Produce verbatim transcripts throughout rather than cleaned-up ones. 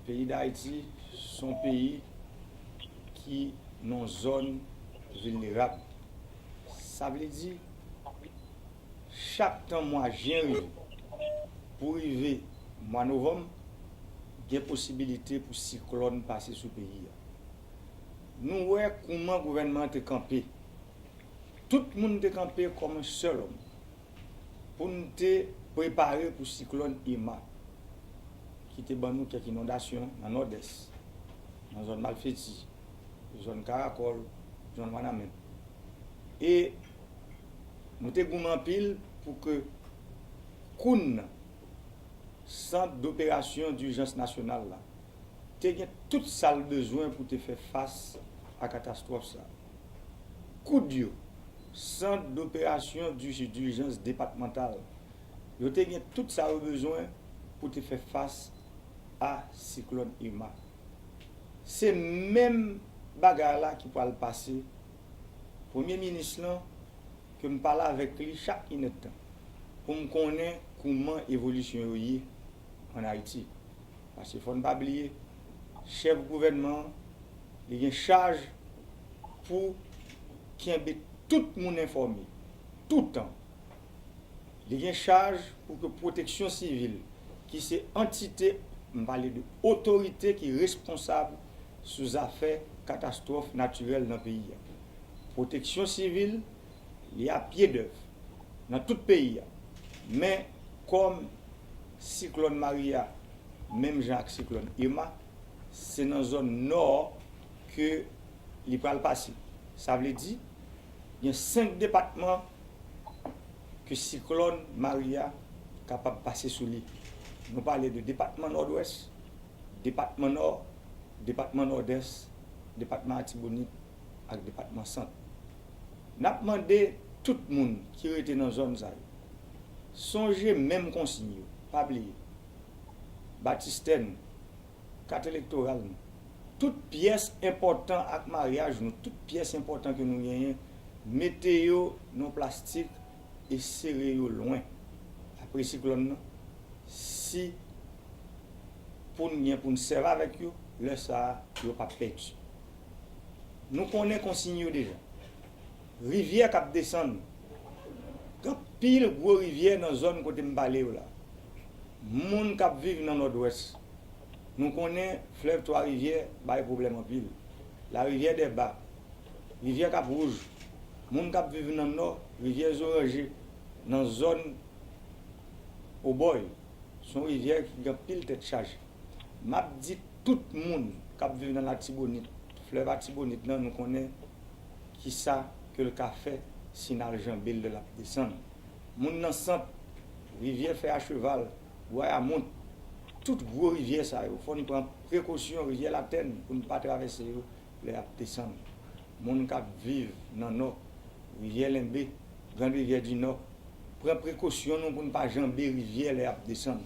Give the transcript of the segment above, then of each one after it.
Peyi Dayiti se yon peyi ki nan yon zòn vilnerab. Sa vle di, chak tan mwa jen rive, pou rive mwa novanm, gen posibilite pou siklòn pase sou peyi a. Nou wè kouman gouvènman an te kanpe. Tout moun te kanpe kòm yon sèl òm pou n te prepare pou siklòn Irma, ki te ban nou kèk inondasyon nan Nòdès, nan zòn Malfeti, zòn Karakòl, zòn Wanament. E nou te goumen anpil pou ke kounn Sant d'Operasyon Dijans Nasyonal la te gen tout sa l bezwen pou te fè fas a katastwòf sa. Koud yo, Sant d'Operasyon Dijans Depatmantal, yo te gen tout sa yo bezwen pou te fè fas a siklòn Irma. Se menm bagay la ki pral pase Premye Minis lan, ke m pale avèk li chak inèdtan pou m konnen kouman evolisyon yo ye ann Ayiti. Paske fò n pa bliye, chèf gouvènman an, li gen chaj pou kenbe tout moun enfòme toutan. Li gen chaj pou ke pwoteksyon sivil, ki se antite, m pale de otorite ki responsab sou zafè katastwòf natirèl nan peyi a. Pwoteksyon sivil, li a pye dèv nan tout peyi a. Men, kòm siklòn Maria, menm jan ak siklòn Irma, se nan zòn nò ke li pral pase. Sa vle di, gen senk depatman ke siklòn Maria kapab pase sou li. Nou pale de depatman Nòdwès, depatman Nò, depatman Nòdès, depatman Atibonit ak depatman Sant. N ap mande tout moun ki rete nan zòn sa yo, sonje menm konsiy yo, pa bliye. Batistè n, kat elektoral nou, tout pyès enpòtan ak maryaj nou, tout pyès enpòtan ke nou genyen, mete yo nan plastik e sere yo lwen. Apre siklòn nan, si pou n gen pou n sèvi avèk yo, lè sa a, yo p ap pèdi. Nou konnen konsiy yo deja. Rivyè k ap desann. Gen anpil gwo rivyè nan zòn kote m pale yo la. Moun k ap viv nan Nòdwès, nou konnen flèv Twa Rivyè bay pwoblèm anpil. Larivyè dè Ba, rivyè Kap Wouj, moun k ap viv nan Nò, rivyè Zoranje, nan zòn Obòy, se yon rivyè ki gen anpil tèt chaje. M ap di tout moun k ap viv nan Latibonit, flèv Atibonit lan, nou konnen kisa ke l ka fè si n al janbe l lè l ap desann. Moun nan Sant, rivyè Fè a Cheval, Bwayamont, tout gwo rivyè sa yo, fò n pran prekosyon, rivyè Latèn, pou n pa travèse yo lè y ap desann. Moun k ap viv nan Nò, rivyè Lenbe, Grand Rivière du Nord, pran prekosyon nou pou n pa janbe rivyè lè y ap desann.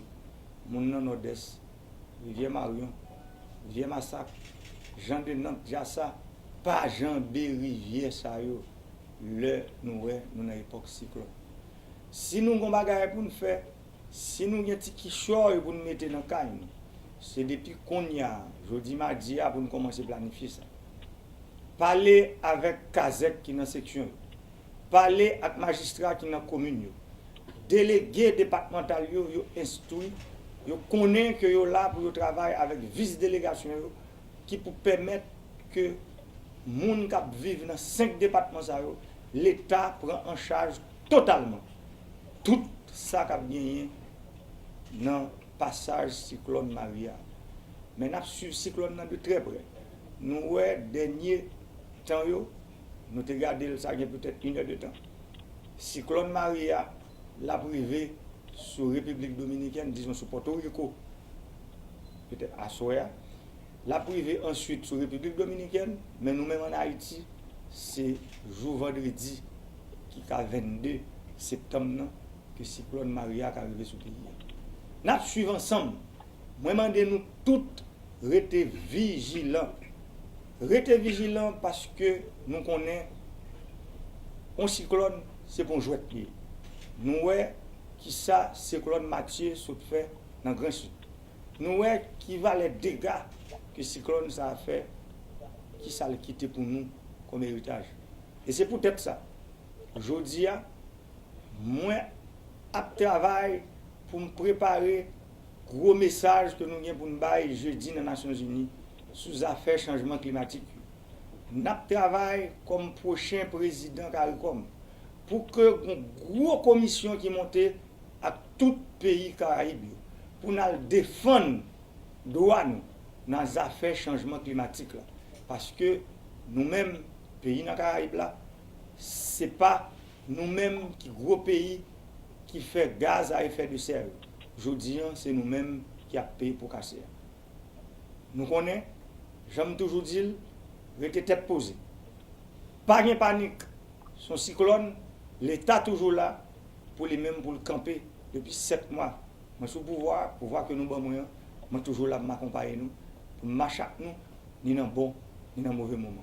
Moun nan Nòdès, rivyè Maryon, rivyè Masak, Jan de Nant, Jasa, pa janbe rivyè sa yo lè nou wè nou nan epòk siklòn. Si nou gon bagay pou n fè, si nou gen ti kichòy pou n mete nan kay nou, se depi kounye a, jodi madi a, pou n kòmanse planifye sa. Pale avèk kazèk ki nan seksyon yo. Pale ak majistra ki nan komin yo. Delege depatmantal yo, yo enstwi, yo konnen ke yo la pou yo travay avèk vis delegasyon yo, ki pou pèmèt ke moun k ap viv nan senk depatman sa yo, Leta pran an chaj totalman tout sa k ap genyen nan pasaj siklòn Maria. Men n ap swiv siklòn nan de trè prè. Nou wè dènye tan yo, nou te gade l, sa gen petèt inè de tan. Siklòn Maria, l ap rive sou Repiblik Dominikèn, dizon sou Pòtoriko, petèt aswè a. L ap rive answit sou Repiblik Dominikèn, men nou menm ann Ayiti, se jou vandredi ki ka vennde septanm nan ke siklòn Maria ka rive sou peyi a. N ap swiv ansanm. Mwen mande nou tout rete vijilan. Rete vijilan paske nou konnen yon siklòn se pa yon jwèt li ye. Nou wè kisa siklòn Matye sot fè nan Gran Sid. Nou wè ki valè dega ke siklòn sa a fè, ki sa l kite pou nou kòm eritaj. E se poutèt sa, jodi a, mwen ap travay pou m prepare gwo mesaj ke nou gen pou n bay jedi nan Nasyonzini sou zafè chanjman klimatik yo. N ap travay kòm pwochen prezidan CARICOM pou ke yon gwo komisyon ki monte ak tout peyi Karayib yo pou n al defann dwa nou nan zafè chanjman klimatik la. Paske nou menm, peyi nan Karayib la, se pa nou menm ki gwo peyi ki fè gaz a efè de sè yo. Jodi an, se nou menm ki ap peye po kase a. Nou konnen, jan m toujou di l, rete tèt poze. Pa gen panik, se yon siklòn, Leta toujou la pou li menm pou l kanpe depi sèt mwa. Mwen sou pouvwa, pouvwa ke nou ban mwen an, mwen toujou la pou m akonpaye nou, pou m mache ak nou, ni nan bon, ni nan move moman.